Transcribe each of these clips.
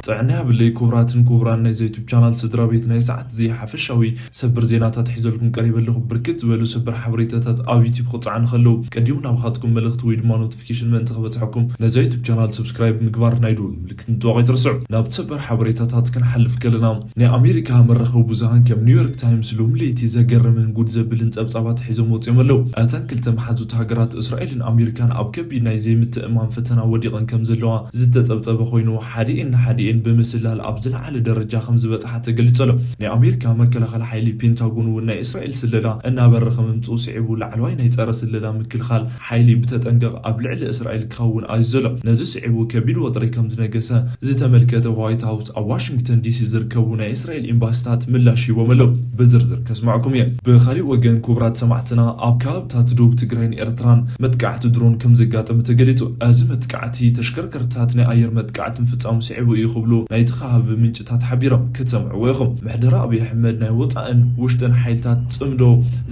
ጥዕና ያብለይ ክቡራትን ክቡራን ናይዚ ዩቱብ ቻናል ስድራ ቤት፣ ናይ ሰዓት እዚ ሓፈሻዊ ሰበር ዜናታት ሒዘልኩም ቀሪበ ኣለኹ። ብርክት ዝበሉ ሰበር ሓበሬታታት ኣብ ዩቱብ ክፀዓኑ ከለዉ ቀዲሙ ናባኻትኩም መልእኽቲ ወይ ድማ ኖቲፊኬሽን ምእንቲ ክበፅሐኩም ነዚ ዩቱብ ቻናል ሰብስክራይብ ምግባር ናይ ደወል ምልክት ምጥዋቕ ኣይትረስዑ። ናብቲ ሰበር ሓበሬታታት ክንሓልፍ ከለና፣ ናይ ኣሜሪካ መራኸቢ ብዙሃን ከም ኒውዮርክ ታይምስ ሎሚ ለይቲ ዘገርምን ጉድ ዘብልን ጸብጻባት ሒዞም ወጺኦም ኣለዉ። እተን ክልተ መሓዙት ሃገራት እስራኤልን ኣሜሪካን ኣብ ከቢድ ናይ ዘይምትእማን ፈተና ወዲቐን ከም ዘለዋ ዝተጸብጸበ ኮይኑ፣ ሓዲኤን ንሓዲኤን ብምስላል ኣብ ዝለዓለ ደረጃ ከም ዝበጽሓ ተገሊጹ ኣሎ። ናይ ኣሜሪካ መከላኸሊ ሓይሊ ፔንታጎን እውን ናይ እስራኤል ስለላ እናበረኸ ምምጽኡ ስዒቡ፣ ላዕለዋይ ናይ ጸረ ስለላ ምክልኻል ሓይሊ ብተጠንቀቕ ኣብ ልዕሊ እስራኤል ክኸውን ኣዚዙ ኣሎ። ነዚ ስዒቡ ከቢድ ወጥሪ ከም ዝነገሰ ዝተመልከተ ዋይት ሃውስ፣ ኣብ ዋሽንግተን ዲሲ ዝርከቡ ናይ እስራኤል ኤምባሲታት ምላሽ ሂቦም ኣለዉ። ብዝርዝር ከስማዕኩም እየ። ብኻሊእ ወገን ክቡራት ሰማዕትና፣ ኣብ ከባብታት ደቡብ ትግራይን ኤርትራን መጥቃዕቲ ድሮን ከም ዘጋጠመ ተገሊጹ። እዚ መጥቃዕቲ ተሽከርከርትታት ናይ ኣየር መጥቃዕቲ ምፍጻሙ ስዒቡ እዩ ክብሉ ናይቲ ከባቢ ምንጭታት ሓቢሮም። ክትሰምዕዎ ኢኹም። ምሕደራ ኣብይ ኣሕመድ ናይ ወጻእን ውሽጥን ሓይልታት ጽምዶ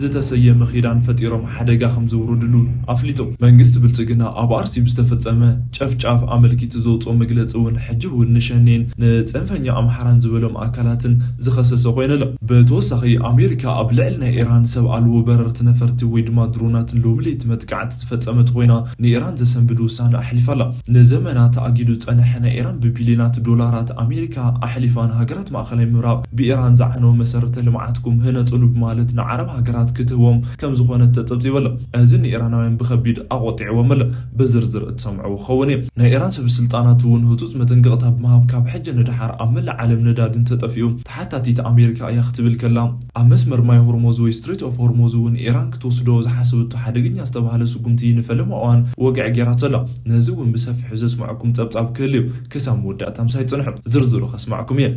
ዝተሰየመ ኪዳን ፈጢሮም ሓደጋ ከም ዘውረድሉ ኣፍሊጡ። መንግስቲ ብልጽግና ኣብ ኣርሲ ብዝተፈጸመ ጨፍጫፍ ኣመልኪቱ ዘውፅኦ መግለፂ እውን ሕጂ እውን ንሸኔን ንፅንፈኛ ኣምሓራን ዝበሎም ኣካላትን ዝኸሰሰ ኮይኑ ኣሎ። ብተወሳኺ ኣሜሪካ ኣብ ልዕሊ ናይ ኢራን ሰብ ኣልቦ በረርቲ ነፈርቲ ወይ ድማ ድሮናትን ሎሚ ለይቲ መጥቃዕቲ ዝፈጸመት ኮይና ንኢራን ዘሰንብድ ውሳነ ኣሕሊፋ ኣላ። ንዘመናት ተኣጊዱ ዝጸንሐ ናይ ኢራን ብቢልዮናት ዶላራት ኣሜሪካ ኣሕሊፋ ንሃገራት ማእኸላይ ምብራቕ ብኢራን ዝዓነወ መሰረተ ልምዓትኩም ህነጽሉ ብማለት ንዓረብ ሃገራት ክትህቦም ከም ዝኾነት ተጸብጺቡ ኣሎ። እዚ ንኢራናውያን ብኸቢድ ኣቖጢዕዎም ኣሎ። ብዝርዝር እትሰምዕዎ ክኸውን እዩ። ናይ ኢራን ሰብ ስልጣናት እውን ህጹጽ መጠንቀቕታ ብምሃብ ካብ ሕጂ ንደሓር ኣብ መላእ ዓለም ነዳዲ እንተጠፊኡ ተሓታቲት ኣሜሪካ እያ ክትብል ከላ፣ ኣብ መስመር ማይ ሆርሞዝ ወይ ስትሬት ኦፍ ሆርሞዝ እውን ኢራን ክትወስዶ ዝሓሰበቶ ሓደገኛ ዝተባህለ ስጉምቲ ንፈለማ እዋን ወግዒ ገይራቶ ኣላ። ነዚ እውን ብሰፊሑ ዘስምዐኩም ጸብጻብ ክህሉ እዩ። ክሳብ መወዳእታ ምሳይ ጽንሑ፣ ዝርዝሩ ከስማዕኩም እየ።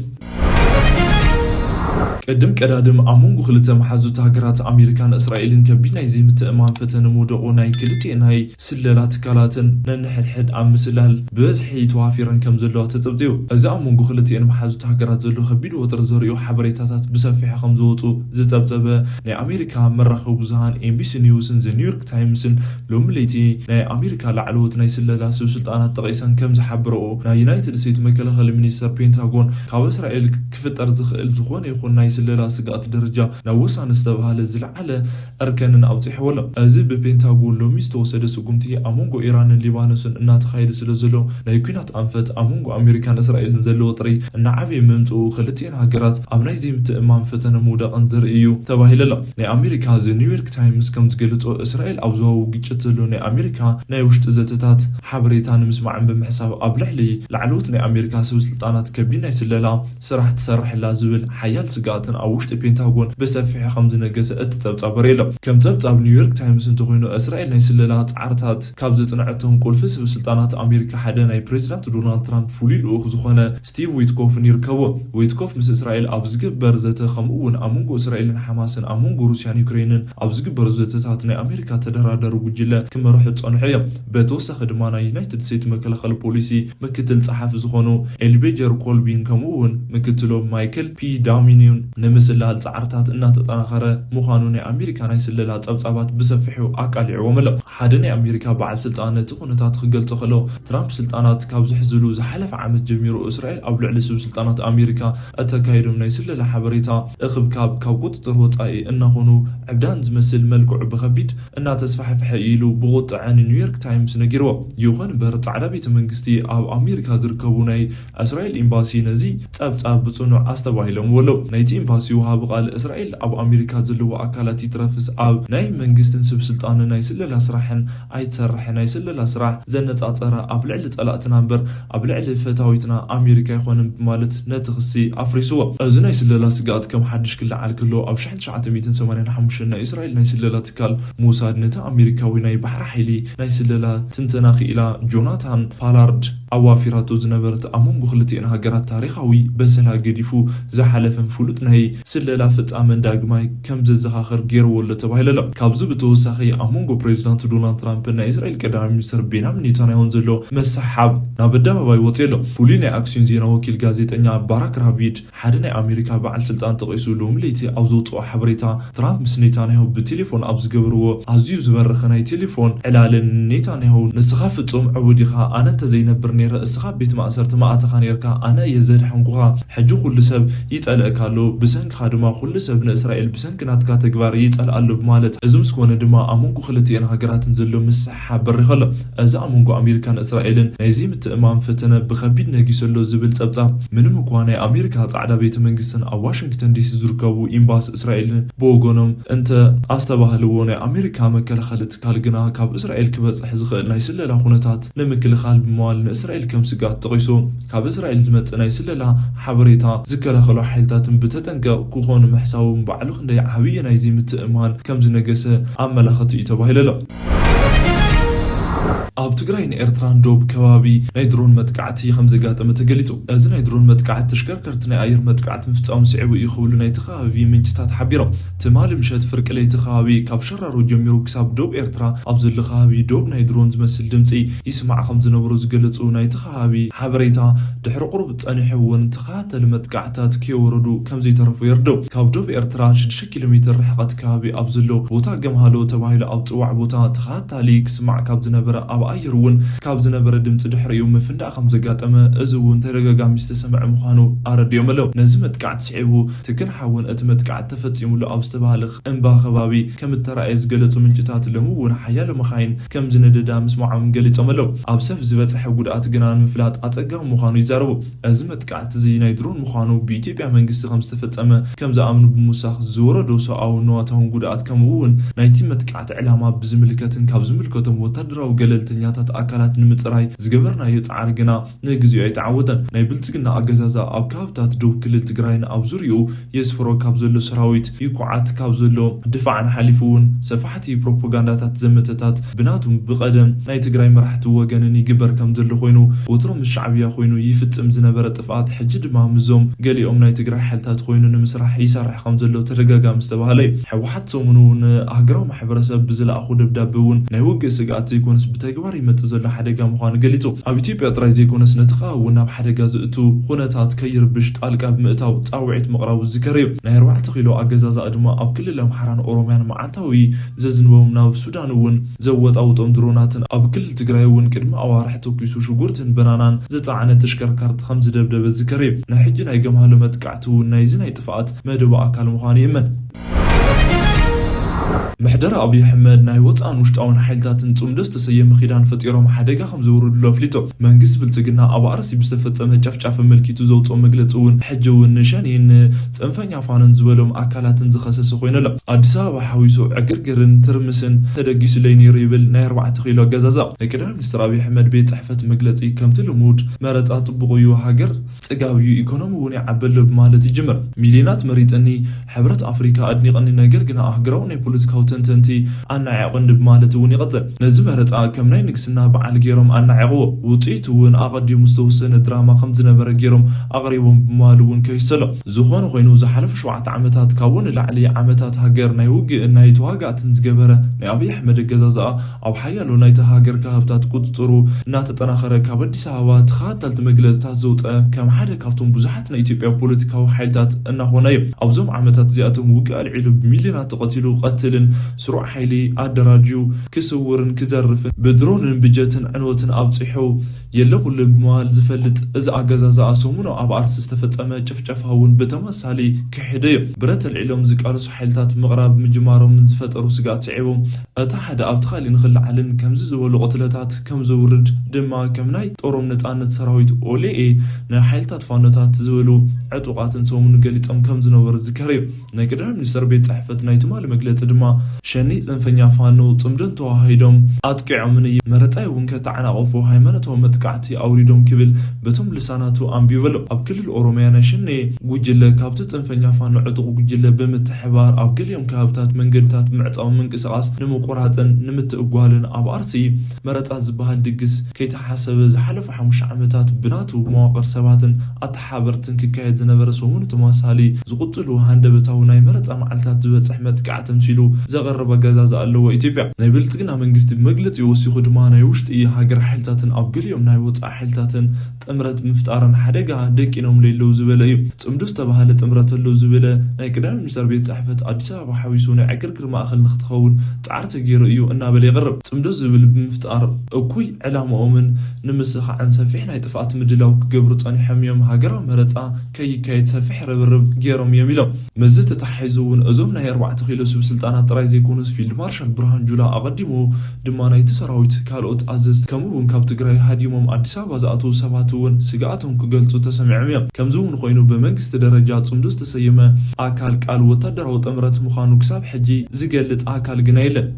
ቅድም ቀዳድም ኣብ መንጎ ክልተ መሓዙት ሃገራት ኣሜሪካን እስራኤልን ከቢድ ናይ ዘይምትእማን ፈተነ ምውደቑ ናይ ክልቲኤን ናይ ስለላ ትካላትን ነንሕድሕድ ኣብ ምስላል ብበዝሒ ተዋፊረን ከም ዘለዋ ተጸብጺቡ። እዚ ኣብ መንጎ ክልቲኤን መሓዙት ሃገራት ዘሎ ከቢድ ወጥሪ ዘርእዩ ሓበሬታታት ብሰፊሑ ከም ዝወጹ ዝጸብጸበ ናይ ኣሜሪካ መራኸቢ ብዙሃን ኤምቢሲ ኒውስን ዘ ኒውዮርክ ታይምስን ሎሚ ለይቲ ናይ ኣሜሪካ ላዕለዎት ናይ ስለላ ሰብ ስልጣናት ጠቒሰን ከም ዝሓበረኦ፣ ናይ ዩናይትድ ስቴትስ መከላኸሊ ሚኒስተር ፔንታጎን ካብ እስራኤል ክፍጠር ዝኽእል ዝኾነ ይኹን ናይ ስለላ ስግኣት ደረጃ ናብ ወሳኒ ዝተባህለ ዝለዓለ እርከንን ኣብፂሕዎ ኣሎ። እዚ ብፔንታጎን ሎሚ ዝተወሰደ ስጉምቲ ኣብ መንጎ ኢራንን ሊባኖስን እናተኻየደ ስለ ዘሎ ናይ ኲናት ኣንፈት ኣብ መንጎ ኣሜሪካን እስራኤልን ዘሎ ወጥሪ እናዓበየ ምምፅኡ ክልቲኤን ሃገራት ኣብ ናይ ዘይምትእማን ፈተነ ምውዳቕን ዘርኢ እዩ ተባሂሉ ኣሎ። ናይ ኣሜሪካ ዘ ኒውዮርክ ታይምስ ከም ዝገለጾ፣ እስራኤል ኣብ ዞባዊ ግጭት ዘሎ ናይ ኣሜሪካ ናይ ውሽጢ ዘተታት ሓበሬታ ንምስማዕን ብምሕሳብ ኣብ ልዕሊ ላዕለዎት ናይ ኣሜሪካ ሰብ ስልጣናት ከቢድ ናይ ስለላ ስራሕ ትሰርሕላ ዝብል ሓያል ስግኣትን ኣብ ውሽጢ ፔንታጎን ብሰፊሑ ከም ዝነገሰ እቲ ጸብጻብ ኣርእዩ ኣሎ። ከም ጸብጻብ ኒውዮርክ ታይምስ እንተኾይኑ፣ እስራኤል ናይ ስለላ ጻዕርታት ካብ ዘጽንዐቶም ቁልፊ ሰብ ስልጣናት ኣሜሪካ ሓደ ናይ ፕሬዚዳንት ዶናልድ ትራምፕ ፍሉይ ልኡኽ ዝኾነ ስቲቭ ዊትኮፍን ይርከቦ። ዊትኮፍ ምስ እስራኤል ኣብ ዝግበር ዘተ፣ ከምኡ እውን ኣብ መንጎ እስራኤልን ሓማስን፣ ኣብ መንጎ ሩስያን ዩክሬንን ኣብ ዝግበሩ ዘተታት ናይ ኣሜሪካ ተደራዳሪ ጉጅለ ክመርሑ ዝጸንሑ እዮም። ብተወሳኺ ድማ ናይ ዩናይትድ ስቴትስ መከላኸሊ ፖሊሲ ምክትል ጸሓፊ ዝኾኑ ኤልቤጀር ኮልቢን ከምኡ እውን ምክትሎም ማይክል ፒ ዳሚኒን ንምስላል ጻዕርታት እናተጠናኸረ ምዃኑ ናይ ኣሜሪካ ናይ ስለላ ጸብጻባት ብሰፊሑ ኣቃሊዕዎም ኣሎ። ሓደ ናይ ኣሜሪካ በዓል ስልጣን ነቲ ኩነታት ክገልጾ ከሎ፣ ትራምፕ ስልጣናት ካብ ዝሕዝሉ ዝሓለፈ ዓመት ጀሚሩ እስራኤል ኣብ ልዕሊ ሰብ ስልጣናት ኣሜሪካ እተካይዶም ናይ ስለላ ሓበሬታ እኽብካብ ካብ ቁጽጽር ወጻኢ እናኾኑ ዕብዳን ዝመስል መልክዑ ብኸቢድ እናተስፋሕፍሐ ኢሉ ብቁጥዐ ንኒውዮርክ ታይምስ ነጊርዎ። ይኹን እምበር ጻዕዳ ቤተ መንግስቲ ኣብ ኣሜሪካ ዝርከቡ ናይ እስራኤል ኤምባሲ ነዚ ጸብጻብ ብጽኑዕ ኣስተባሂሎም ኣለዉ። ናይቲ ኤምባሲ ወሃቢ ቃል እስራኤል ኣብ ኣሜሪካ ዘለዎ ኣካላት ይትረፍስ ኣብ ናይ መንግስትን ሰብ ስልጣንን ናይ ስለላ ስራሕን ኣይትሰርሕ፣ ናይ ስለላ ስራሕ ዘነጻጸረ ኣብ ልዕሊ ጸላእትና እምበር ኣብ ልዕሊ ፈታዊትና ኣሜሪካ ኣይኮነን ብማለት ነቲ ክሲ ኣፍሪስዎ። እዚ ናይ ስለላ ስግኣት ከም ሓድሽ ክለዓል ከሎ ኣብ ሺሕ ትሽዓተ ሚእትን ሰማንያን ሓሙሽተን ናይ እስራኤል ናይ ስለላ ትካል ሞሳድ ነቲ ኣሜሪካዊ ናይ ባሕሪ ሓይሊ ናይ ስለላ ትንተና ክኢላ ጆናታን ፓላርድ ኣዋፊራቶ ዝነበረት ኣብ መንጎ ክልቲኤን ሃገራት ታሪኻዊ በሰላ ገዲፉ ዝሓለፈን ፍሉጥ ናይ ስለላ ፍጻመን ዳግማይ ከም ዘዘኻኽር ገይርዎ ኣሎ ተባሂሉ ኣሎ። ካብዚ ብተወሳኺ ኣብ መንጎ ፕሬዚዳንት ዶናልድ ትራምፕን ናይ እስራኤል ቀዳማይ ሚኒስትር ቤንያሚን ኔታንያሁን ዘሎ መሰሓብ ናብ ኣደባባይ ወፂኡ ኣሎ። ፍሉይ ናይ ኣክሲዮን ዜና ወኪል ጋዜጠኛ ባራክ ራቪድ ሓደ ናይ ኣሜሪካ በዓል ስልጣን ጠቒሱ ሎሚ ለይቲ ኣብ ዘውፅኦ ሓበሬታ፣ ትራምፕ ምስ ኔታንያሁ ብቴሌፎን ኣብ ዝገበርዎ ኣዝዩ ዝበረኸ ናይ ቴሌፎን ዕላልን ኔታንያሁ ንስኻ ፍጹም ዕቡድ ኢኻ፣ ኣነ እንተዘይነብር ነይረ፣ እስኻ ቤት ማእሰርቲ ማእተኻ ነይርካ፣ ኣነ እየ ዘድሐንኩኻ። ሕጂ ኩሉ ሰብ ይጸልእካ ኣሎ፣ ብሰንክኻ ድማ ኩሉ ሰብ ንእስራኤል ብሰንኪ ናትካ ተግባር ይጸልእ ኣሎ ብማለት፣ እዚ ምስ ኮነ ድማ ኣብ መንጎ ክልቲኤን ሃገራትን ዘሎ ምስሕሓብ በሪኸ ኣሎ። እዚ ኣብ መንጎ ኣሜሪካን እስራኤልን ናይ ዘይምትእማን ፈተነ ብኸቢድ ነጊሱ ኣሎ ዝብል ጸብጻብ፣ ምንም እኳ ናይ ኣሜሪካ ጻዕዳ ቤተ መንግስትን ኣብ ዋሽንግተን ዲሲ ዝርከቡ ኤምባሲ እስራኤልን ብወገኖም እንተ ኣስተባህልዎ፣ ናይ ኣሜሪካ መከላኸሊ ትካል ግና ካብ እስራኤል ክበጽሕ ዝኽእል ናይ ስለላ ኩነታት ንምክልኻል ብምባል ንእስራኤል ከም ስግኣት ጠቒሱ፣ ካብ እስራኤል ዝመጽእ ናይ ስለላ ሓበሬታ ዝከላኸሉ ሓይልታትን ብተጠንቀቕ ክኾኑ ምሕሳቦም ባዕሉ ክንደይ ዓብዪ ናይ ዘይምትእምማን ከም ዝነገሰ ኣመላኸቲ እዩ ተባሂሉ ኣሎ። ኣብ ትግራይን ኤርትራን ዶብ ከባቢ ናይ ድሮን መጥቃዕቲ ከም ዘጋጠመ ተገሊጹ። እዚ ናይ ድሮን መጥቃዕቲ ተሽከርከርቲ ናይ ኣየር መጥቃዕቲ ምፍጻሙ ስዒቡ እዩ ክብሉ ናይቲ ከባቢ ምንጭታት ሓቢሮም። ትማሊ ምሸት ፍርቂ ለይቲ ከባቢ ካብ ሸራሮ ጀሚሩ ክሳብ ዶብ ኤርትራ ኣብ ዘሎ ከባቢ ዶብ ናይ ድሮን ዝመስል ድምጺ ይስማዕ ከም ዝነበሩ ዝገለጹ ናይቲ ከባቢ ሓበሬታ፣ ድሕሪ ቁሩብ ጸኒሑ እውን ተኸታተሊ መጥቃዕትታት ከይወረዱ ከም ዘይተረፉ የርድኡ። ካብ ዶብ ኤርትራ ሽዱሽተ ኪሎ ሜትር ርሕቀት ከባቢ ኣብ ዘሎ ቦታ ገምሃሎ ተባሂሉ ኣብ ጽዋዕ ቦታ ተኸታታሊ ክስማዕ ካብ ዝነበረ ኣብ ኣየር እውን ካብ ዝነበረ ድምጺ ድሕሪኡ ምፍንዳእ ከም ዘጋጠመ፣ እዚ እውን ተደጋጋሚ ዝተሰምዐ ምዃኑ ኣረዲኦም ኣለዉ። ነዚ መጥቃዕቲ ስዒቡ ትክን ሓውን እቲ መጥቃዕቲ ተፈጺሙሉ ኣብ ዝተባህለ እምባ ከባቢ ከም እተራእየ ዝገለጹ ምንጭታት፣ ሎሚ እውን ሓያሎ መኻይን ከም ዝነደዳ ምስማዖም ገሊጾም ኣለዉ። ኣብ ሰብ ዝበጽሐ ጉድኣት ግና ንምፍላጥ ኣጸጋሚ ምዃኑ ይዛረቡ። እዚ መጥቃዕቲ እዚ ናይ ድሮን ምዃኑ ብኢትዮጵያ መንግስቲ ከም ዝተፈጸመ ከም ዝኣምኑ ብምውሳኽ፣ ዝወረዶ ሰብኣውን ንዋታውን ጉድኣት ከምኡ እውን ናይቲ መጥቃዕቲ ዕላማ ብዝምልከትን ካብ ዝምልከቶም ወታደራዊ ገለልተኛታት ኣካላት ንምጽራይ ዝገበርናዮ ጻዕሪ ግና ንግዚኡ ኣይተዓወተን። ናይ ብልጽግና ኣገዛዝኣ ኣብ ከባብታት ደቡብ ክልል ትግራይን ኣብ ዙርያኡ የስፍሮ ካብ ዘሎ ሰራዊት ይኩዓት ካብ ዘሎ ድፋዕን ሓሊፉ እውን ሰፋሕቲ ፕሮፓጋንዳታት ዘመተታት ብናቱን ብቐደም ናይ ትግራይ መራሕቲ ወገንን ይግበር ከም ዘሎ ኮይኑ፣ ወትሮ ምስ ሻዕብያ ኮይኑ ይፍጽም ዝነበረ ጥፍኣት ሕጂ ድማ ምስዞም ገሊኦም ናይ ትግራይ ሓይልታት ኮይኑ ንምስራሕ ይሰርሕ ከም ዘሎ ተደጋጋሚ ዝተባህለ እዩ። ህወሓት ሰሙኑ ንሃገራዊ ማሕበረሰብ ብዝለኣኹ ደብዳቤ እውን ናይ ውግእ ስግኣት ዘይኮነስ ብተግባር ይመጽእ ዘሎ ሓደጋ ምዃኑ ገሊጹ። ኣብ ኢትዮጵያ ጥራይ ዘይኮነስ ነቲ ከባቢ እውን ናብ ሓደጋ ዘእቱ ኩነታት ከይርብሽ ጣልቃ ብምእታው ጻውዒት ምቕራቡ ዝዝከር እዩ። ናይ ኣርባዕተ ኪሎ ኣገዛዝኣ ድማ ኣብ ክልል ኣምሓራን ኦሮምያን መዓልታዊ ዘዝንቦም ናብ ሱዳን እውን ዘወጣውጦም ድሮናትን ኣብ ክልል ትግራይ እውን ቅድሚ ኣዋርሕ ተኩሱ ሽጉርትን በናናን ዝጸዓነ ተሽከርካርቲ ከም ዝደብደበ ዝዝከር እዩ። ናይ ሕጂ ናይ ገምሃሎ መጥቃዕቲ እውን ናይዚ ናይ ጥፍኣት መደቡ ኣካል ምዃኑ ይእመን። ምሕደራ ኣብይ ኣሕመድ ናይ ወፃእን ውሽጣውን ሓይልታትን ፅምዶ ዝተሰየመ ኪዳን ፈጢሮም ሓደጋ ከም ዘውርድሉ ኣፍሊጡ። መንግስቲ ብልፅግና ኣብ ኣርሲ ብዝተፈፀመ ጨፍጫፍ ኣመልኪቱ ዘውፅኦ መግለፂ እውን ሕጂ እውን ንሸኔን ንፅንፈኛ ፋኖን ዝበሎም ኣካላትን ዝኸሰሰ ኮይኑ ኣሎ። ኣዲስ ኣበባ ሓዊሱ ዕግርግርን ትርምስን ተደጊሱለይ ነይሩ ይብል ናይ ኣርባዕተ ኪሎ ኣገዛዝኣ። ናይ ቀዳማይ ሚኒስትር ኣብይ ኣሕመድ ቤት ፅሕፈት መግለፂ ከምቲ ልሙድ መረፃ ፅቡቕ እዩ፣ ሃገር ፅጋብ እዩ፣ ኢኮኖሚ እውን ይዓበሎ ብማለት ይጅምር። ሚልዮናት መሪፅኒ፣ ሕብረት ኣፍሪካ ኣድኒቕኒ፣ ነገር ግና ኣህጉራዊ ናይ ፖለቲካዊ ተንተንቲ ኣናዒቑኒ ብማለት እውን ይቐፅል። ነዚ መረፃ ከም ናይ ንግስና በዓል ገይሮም ኣናዒቕዎ። ውፅኢቱ እውን ኣቐዲሙ ዝተወሰነ ድራማ ከም ዝነበረ ገይሮም ኣቕሪቦም ብምባል እውን ከይሰሎ። ዝኾነ ኮይኑ ዝሓለፉ ሸውዓተ ዓመታት ካብኡ ንላዕሊ ዓመታት ሃገር ናይ ውግእን ናይ ተዋጋእትን ዝገበረ ናይ ኣብይ ኣሕመድ ኣገዛዝኣ ኣብ ሓያሎ ናይታ ሃገር ከባብታት ቁፅፅሩ እናተጠናኸረ ካብ ኣዲስ ኣበባ ተኸታተልቲ መግለፅታት ዘውፀ ከም ሓደ ካብቶም ብዙሓት ናይ ኢትዮጵያ ፖለቲካዊ ሓይልታት እናኾነ እዩ። ኣብዞም ዓመታት እዚኣቶም ውግእ ኣልዒሉ ብሚልዮናት ተቐቲሉ ቀትልን ስሩዕ ሓይሊ ኣደራጅዩ ክስውርን ክዘርፍን ብድሮንን ብጀትን ዕንወትን ኣብፂሑ የለኹ ብምባል ዝፈልጥ እዚ ኣገዛዝኣ ሰሙኑ ኣብ ኣርሲ ዝተፈፀመ ጭፍጨፋ እውን ብተመሳሳሊ ክሕደ እዩ። ብረት ኣልዒሎም ዝቃለሱ ሓይልታት ምቕራብ ምጅማሮምን ዝፈጠሩ ስግኣት ስዒቡ እቲ ሓደ ኣብቲ ካሊእ ንኽለዓልን ከምዚ ዝበሉ ቅትለታት ከም ዘውርድ ድማ ከም ናይ ጦሮም ነፃነት ሰራዊት ኦልኤ ንሓይልታት ፋኖታት ዝበሉ ዕጡቓትን ሰሙኑ ገሊጾም ከም ዝነበሩ ዝዝከር እዩ። ናይ ቀዳማይ ሚኒስተር ቤት ጽሕፈት ናይ ትማሊ መግለጺ ድማ ሸኔ ጽንፈኛ ፋኖ ጽምዶን ተዋሃሂዶም ኣጥቂዖምን እዩ፣ መረጻይ እውን ከተዓናቐፉ ሃይማኖታዊ መጥቃዕቲ ኣውሪዶም ክብል በቶም ልሳናቱ ኣንቢቡ ኣሎ። ኣብ ክልል ኦሮምያ ናይ ሸኔ ጉጅለ ካብቲ ጽንፈኛ ፋኖ ዕጡቕ ጉጅለ ብምትሕባር ኣብ ገሊኦም ከባብታት መንገድታት ምዕጻው ምንቅስቓስ ንምቁራጽን ንምትእጓልን ኣብ ኣርሲ መረጻ ዝበሃል ድግስ ከይተሓሰበ ዝሓለፉ ሓሙሽተ ዓመታት ብናቱ መዋቕር ሰባትን ኣተሓበርትን ክካየድ ዝነበረ ሰሙኑ ተመሳሳሊ ዝቕጽሉ ሃንደበታዊ ናይ መረጻ መዓልታት ዝበጽሕ መጥቃዕቲ ተምሲሉ ዘቐረበ ኣገዛዝ ኣለዎ ኢትዮጵያ። ናይ ብልጽግና መንግስቲ መግለጺ ወሲኹ ድማ ናይ ውሽጢ ሃገር ሓይልታትን ኣብ ገሊኦም ናይ ወጻኢ ሓይልታትን ጥምረት ምፍጣርን ሓደጋ ደቂኖም ለለዉ ዝበለ እዩ። ጽምዶ ዝተባህለ ጥምረት ኣሎ ዝበለ ናይ ቀዳማይ ሚኒስተር ቤት ጽሕፈት ኣዲስ ኣበባ ሓዊሱ ናይ ዕግርግር ማእኸል ንክትኸውን ጻዕሪ ተገይሩ እዩ እናበለ ይቕርብ። ጽምዶ ዝብል ብምፍጣር እኩይ ዕላማኦምን ንምስኻዕን ሰፊሕ ናይ ጥፍኣት ምድላው ክገብሩ ጸኒሖም እዮም። ሃገራዊ መረጻ ከይካየድ ሰፊሕ ርብርብ ገይሮም እዮም ኢሎም። ምስዚ ተተሓሒዙ እውን እዞም ናይ ኣርባዕተ ኪሎ ስብ ስልጣናት ጥራይ ዘይኮኑስ ፊልድ ማርሻል ብርሃን ጁላ ኣቐዲሙ ድማ ናይቲ ሰራዊት ካልኦት ኣዘዝቲ ከምኡ እውን ካብ ትግራይ ሃዲሞም ኣዲስ ኣበባ ዝኣተዉ ሰባት እውን ስግኣቶም ክገልጹ ተሰሚዖም እዮም። ከምዚ እውን ኮይኑ ብመንግስቲ ደረጃ ጽምዶ ዝተሰየመ ኣካል ቃል ወታደራዊ ጥምረት ምዃኑ ክሳብ ሕጂ ዝገልጽ ኣካል ግና የለን።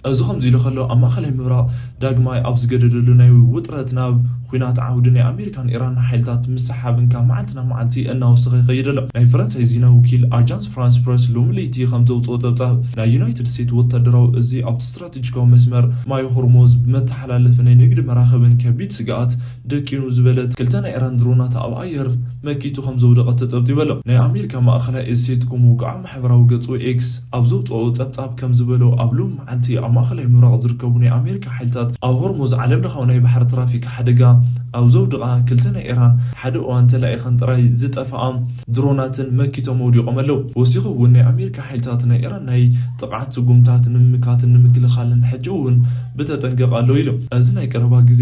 እዚ ከምዚ ኢሉ ከሎ ኣብ ማእኸላይ ምብራቕ ዳግማይ ኣብ ዝገደደሉ ናይ ውጥረት ናብ ኲናት ዓውዲ ናይ ኣሜሪካን ኢራን ሓይልታት ምስሓብን ካብ መዓልቲ ናብ መዓልቲ እናወሰኸ ይኸይድ ኣሎ። ናይ ፈረንሳይ ዜና ወኪል ኣጃንስ ፍራንስ ፕረስ ሎሚ ለይቲ ከም ዘውፅኦ ፀብፃብ ናይ ዩናይትድ ስቴትስ ወታደራዊ እዚ ኣብቲ ስትራቴጂካዊ መስመር ማይ ሆርሞዝ ብመተሓላለፊ ናይ ንግዲ መራኸብን ከቢድ ስግኣት ደቂኑ ዝበለት ክልተ ናይ ኢራን ድሮናት ኣብ ኣየር መኪቱ ከም ዘውደቐ ተፀብፂቡ ኣሎ። ናይ ኣሜሪካ ማእኸላይ እዚ ሴንትኮም ውግዓ ማሕበራዊ ገፁ ኤክስ ኣብ ዘውፅኦ ፀብፃብ ከም ዝበሎ ኣብ ሎም መዓልቲ ኣብ ማእኸላይ ምብራቕ ዝርከቡ ናይ ኣሜሪካ ሓይልታት ኣብ ሆርሙዝ ዓለም ለኻዊ ናይ ባሕሪ ትራፊክ ሓደጋ ኣብ ዘውድቓ ክልተ ናይ ኢራን ሓደ እዋን ተላኢኸን ጥራይ ዝጠፍኣ ድሮናትን መኪቶም ወዲቖም ኣለዉ። ወሲኹ እውን ናይ ኣሜሪካ ሓይልታት ናይ ኢራን ናይ ጥቕዓት ስጉምታት ንምምካትን ንምክልኻልን ሕጂ እውን ብተጠንቀቕ ኣለዉ ኢሉ። እዚ ናይ ቀረባ ግዜ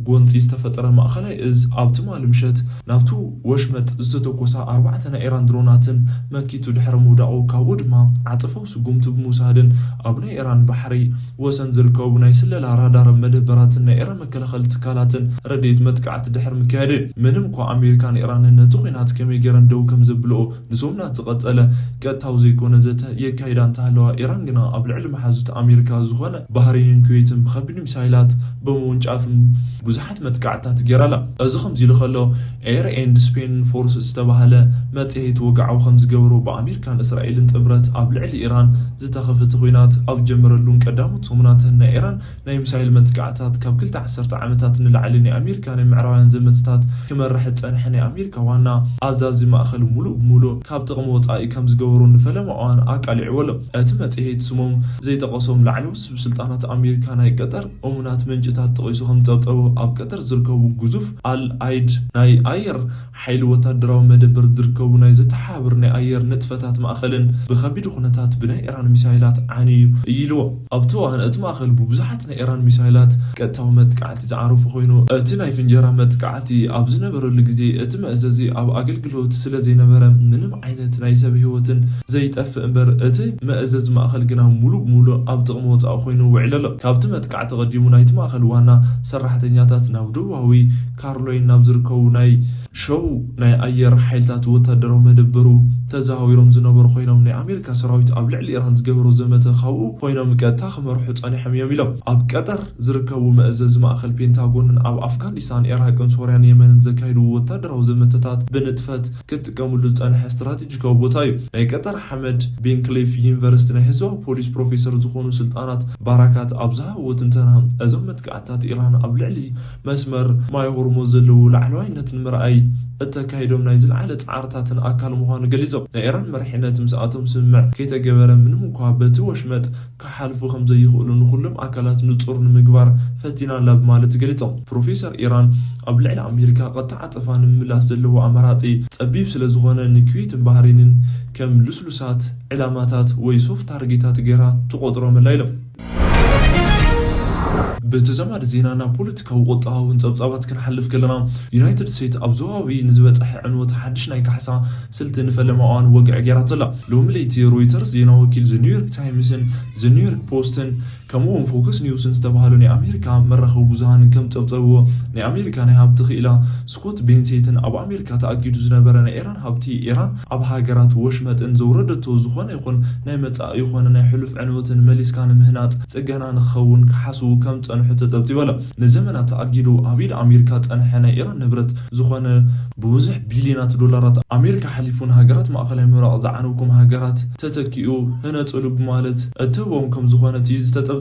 ጎንፂ ዝተፈጠረ ማእኸላይ እዝ ኣብ ትማሊ ምሸት ናብቲ ወሽመጥ ዝተተኮሳ ኣርባዕተ ናይ ኢራን ድሮናትን መኪቱ ድሕሪ ምውዳቑ ካብኡ ድማ ዓጸፋዊ ስጉምቲ ብምውሳድን ኣብ ናይ ኢራን ባሕሪ ወሰን ዝርከቡ ናይ ስለላ ራዳር መደበራትን ናይ ኢራን መከላኸሊ ትካላትን ረድኤት መጥቃዕቲ ድሕሪ ምክያድን ምንም እኳ ኣሜሪካን ኢራንን ነቲ ኲናት ከመይ ገይረን ደው ከም ዘብልኦ ንሰሙናት ዝቐጸለ ቀጥታዊ ዘይኮነ ዘተ የካይዳ እንተሃለዋ ኢራን ግና ኣብ ልዕሊ መሓዙት ኣሜሪካ ዝኾነ ባህሬንን ኩዌትን ብኸቢድ ሚሳይላት ብምውንጫፍን ብዙሓት መጥቃዕትታት ገይራ ኣላ። እዚ ከምዚ ኢሉ ከሎ ኤር ኤንድ ስፔን ፎርስ ዝተባህለ መጽሔት ወግዓዊ ከም ዝገበሮ ብኣሜሪካን እስራኤልን ጥምረት ኣብ ልዕሊ ኢራን ዝተኸፈተ ኲናት ኣብ ጀመረሉን ቀዳሞት ሰሙናትን ናይ ኢራን ናይ ሚሳይል መጥቃዕትታት ካብ ክልተ ዓሰርተ ዓመታት ንላዕሊ ናይ ኣሜሪካ ናይ ምዕራባውያን ዘመተታት ክመርሕ ዝጸንሐ ናይ ኣሜሪካ ዋና ኣዛዚ ማእኸል ሙሉእ ብሙሉእ ካብ ጥቕሚ ወጻኢ ከም ዝገበሩ ንፈለማ እዋን ኣቃሊዕዎ ኣሎ። እቲ መጽሔት ስሞም ዘይጠቐሶም ላዕለዎት ስብ ስልጣናት ኣሜሪካ ናይ ቀጠር እሙናት ምንጭታት ጠቒሱ ከም ጸብጸቡ ኣብ ቀጠር ዝርከቡ ግዙፍ ኣል ኣይድ ናይ ኣየር ሓይሊ ወታደራዊ መደበር ዝርከቡ ናይ ዘተሓባብር ናይ ኣየር ንጥፈታት ማእኸልን ብኸቢድ ኩነታት ብናይ ኢራን ሚሳይላት ዓንዩ እዩ ኢልዎ። ኣብቲ እዋን እቲ ማእኸል ብብዙሓት ናይ ኢራን ሚሳይላት ቀጥታዊ መጥቃዕቲ ዝዓረፉ ኮይኑ እቲ ናይ ፍንጀራ መጥቃዕቲ ኣብ ዝነበረሉ ግዜ እቲ መእዘዚ ኣብ ኣገልግሎት ስለ ዘይነበረ ምንም ዓይነት ናይ ሰብ ህይወትን ዘይጠፍእ እምበር እቲ መእዘዚ ማእኸል ግና ሙሉእ ብሙሉእ ኣብ ጥቕሚ ወፃኢ ኮይኑ ውዒሉ ኣሎ። ካብቲ መጥቃዕቲ ቀዲሙ ናይቲ ማእኸል ዋና ሰራሕተኛታት ናብ ደቡባዊ ካሮላይን ናብ ዝርከቡ ናይ ሸው ናይ ኣየር ሓይልታት ወታደራዊ መደበሩ ተዘዋዊሮም ዝነበሩ ኮይኖም ናይ ኣሜሪካ ሰራዊት ኣብ ልዕሊ ኢራን ዝገበሮ ዘመተ ካብኡ ኮይኖም ቀጥታ ክመርሑ ጸኒሖም እዮም ኢሎም። ኣብ ቀጠር ዝርከቡ መእዘዚ ማእኸል ፔንታጎንን ኣብ ኣፍጋኒስታን፣ ኢራቅን ሶርያን የመንን ዘካይድዎ ወታደራዊ ዘመተታት ብንጥፈት ክጥቀምሉ ዝጸንሐ ስትራቴጂካዊ ቦታ እዩ። ናይ ቀጠር ሓመድ ቤን ክሊፍ ዩኒቨርሲቲ ናይ ህዝባዊ ፖሊስ ፕሮፌሰር ዝኾኑ ስልጣናት ባራካት ኣብ ዝሃብዎ ትንተና እዞም መጥቃዕትታት ኢራን ኣብ ልዕሊ መስመር ማይ ሆርሙዝ ዘለዎ ላዕለዋይነት ንምርኣይ እተካይዶም ናይ ዝለዓለ ጻዕርታትን ኣካል ምዃኑ ገሊጾም። ናይ ኢራን መሪሕነት ምስኣቶም ስምምዕ ከይተገበረ ምንም እኳ በቲ ወሽመጥ ክሓልፉ ከም ዘይኽእሉ ንኹሎም ኣካላት ንጹር ንምግባር ፈቲና ኣላ ብማለት ገሊጾም። ፕሮፌሰር ኢራን ኣብ ልዕሊ ኣሜሪካ ቀጥታ ዓጸፋ ንምምላስ ዘለዎ ኣማራጺ ጸቢብ ስለ ዝኾነ ንኩዌትን ባህሬንን ከም ልስሉሳት ዕላማታት ወይ ሶፍት ታርጌታት ገይራ ትቖጽሮም ኣላ ኢሎም። ብተዛማዲ ዜና ናብ ፖለቲካዊ ቁጠባውን ጸብጻባት ክንሓልፍ ከለና ዩናይትድ ስቴትስ ኣብ ዞባዊ ንዝበጸሐ ዕንወት ሓድሽ ናይ ካሕሳ ስልቲ ንፈለማ እዋን ወግዒ ገይራቶ ኣላ። ሎሚ ለይቲ ሮይተርስ ዜና ወኪል ዘ ኒውዮርክ ታይምስን ዘ ኒውዮርክ ፖስትን ከምኡ እውን ፎክስ ኒውስን ዝተባሃሉ ናይ ኣሜሪካ መራኸቢ ብዙሃን ከም ጸብጸብዎ ናይ ኣሜሪካ ናይ ሃብቲ ክኢላ ስኮት ቤንሴትን ኣብ ኣሜሪካ ተኣጊዱ ዝነበረ ናይ ኢራን ሃብቲ ኢራን ኣብ ሃገራት ወሽመጥን ዘውረደቶ ዝኾነ ይኹን ናይ መጻኢ ይኾነ ናይ ሕሉፍ ዕንወትን መሊስካ ንምህናጽ ጽገና ንክኸውን ክሓስቡ ከም ጸንሑ ተጸብጺቡ ኣሎ። ንዘመናት ተኣጊዱ ኣብ ኢድ ኣሜሪካ ጸንሐ ናይ ኢራን ንብረት ዝኾነ ብብዙሕ ቢልዮናት ዶላራት ኣሜሪካ ሓሊፉ ንሃገራት ማእኸላይ ምብራቕ ዝዓነውኩም ሃገራት ተተኪኡ ህነጽሉ ብማለት እትህቦም ከም ዝኾነ እቲ ዝተጸብጸበ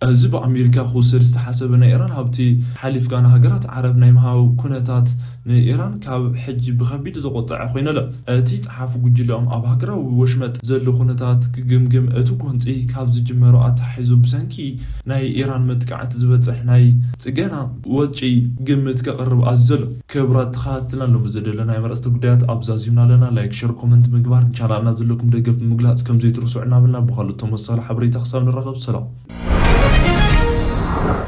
እዚ ብኣሜሪካ ክውሰድ ዝተሓሰበ ናይ ኢራን ሃብቲ ሓሊፍካ ንሃገራት ዓረብ ናይ ምሃብ ኩነታት ንኢራን ካብ ሕጂ ብኸቢድ ዘቆጠዐ ኮይነለ። እቲ ጸሓፊ ጉጅለኦም ኣብ ሃገራዊ ወሽመጥ ዘሎ ኩነታት ክግምግም እቲ ጎንፂ ካብ ዝጅመሮ ኣተሓሒዙ ብሰንኪ ናይ ኢራን መጥቃዕቲ ዝበፅሕ ናይ ፅገና ወጪ ግምት ከቕርብ ኣዝዘሎ። ክብራት ተኸታተልና ሎሚ ዘደለና ናይ መረፅቲ ጉዳያት ኣብዛዚምና ኣለና። ላይክ፣ ሸር፣ ኮመንት ምግባር ንቻናልና ዘለኩም ደገፍ ብምግላፅ ከም ዘይትርስዑ እናበልና ብኻልእ ተመሳሳሊ ሓበሬታ ክሳብ ንራኸብ ሰላም።